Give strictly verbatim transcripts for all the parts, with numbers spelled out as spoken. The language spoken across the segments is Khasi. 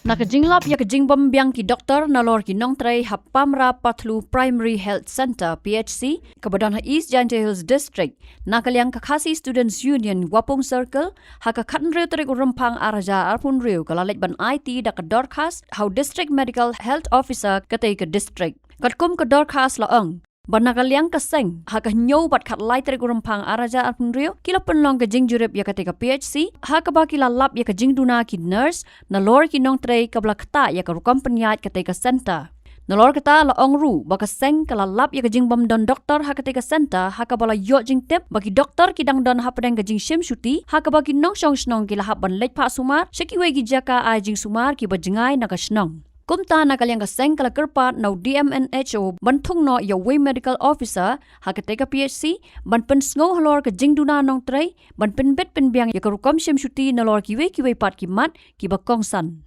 Na ka jinglap ïa ka jingbym biang ki doktor nalor ki nongtrei ha Pamra Pathlu Primary Health Centre, P H C, kaba don ha East Jaintia Hills District, na ka liang ka Khasi Students Union Wapung Circle, ha ka khathynriew tarik u Rymphang ar hajar arphew hynriew, ka la leit ban aiti da ka dorkhas ha u District Medical Health Officer katei ka district. Katkum ka dorkhas la ong ba na ka liang ka seng, ha ka hynñiew bad khatlai tarik u Rymphang ar hajar arphew hynriew, ki la pynlong ka jingjurip ïa katei ka P H C, ha kaba ki la lap ïa ka jingduna ki nurse nalor ki nongtrei kaba la ktah ïa ka rukom pynïaid katei ka centre. Nalor kata la ong ruh ba ka seng ka la lap ïa ka jingbym don doktor ha katei ka centre, ha kaba la ïoh jingtip ba ki doktor ki dang don hapdeng ka jingshim shuti, ha kaba ki nongshong shnong ki la hap ban leit phah sumar sha kiwei ki jaka ai jingsumar kiba jngai na ka shnong. Kumta na ka liang ka seng ka la kyrpad na u D M N H O ban thung noh ïa uwei medical officer ha katei ka P H C ban pynsngew halor ka jingduna nongtrei, ban pynbit pynbiang ïa ka rukom shim shuti nalor kiwei kiwei pat ki mat kiba kongsan.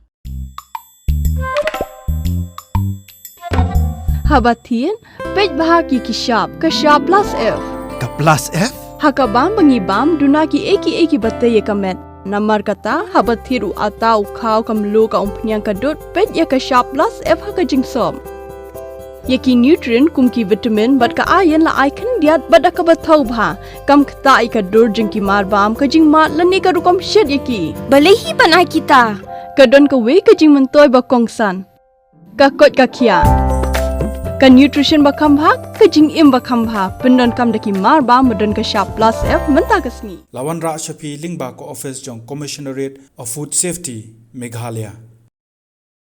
Haba thied, peit bha ki ki shap, ka shap plus F. Ka plus F? Ha ka bam ba ngi bam, duna ki ei ki ei kiba tei ïa ka met. Namar kata, haba thied u atta, u khaw, ka mluh, ka umphniang, ka dud, peit ïa ka shap plus F ha ka jingsop. Ïa ki nutrient kum ki vitamin bad ka iron la ai khyndiat bad da kaba thaw bha. Kam ktah ïa ka dur jong ki marbam, ka jingmad lane ka rukom shet ïa ki. Balei hi ban ai kita? Ka don kawei ka jingmyntoi ba kongsan. Ka koit ka khiah. Ka nutrition ba kham bha, ka jingim ba kham bha. Pyndonkam da ki marbam ba don ka shap plus F mynta ka sngi. La wanrah sha phi lyngba ka office jong Commissionerate of Food Safety, Meghalaya.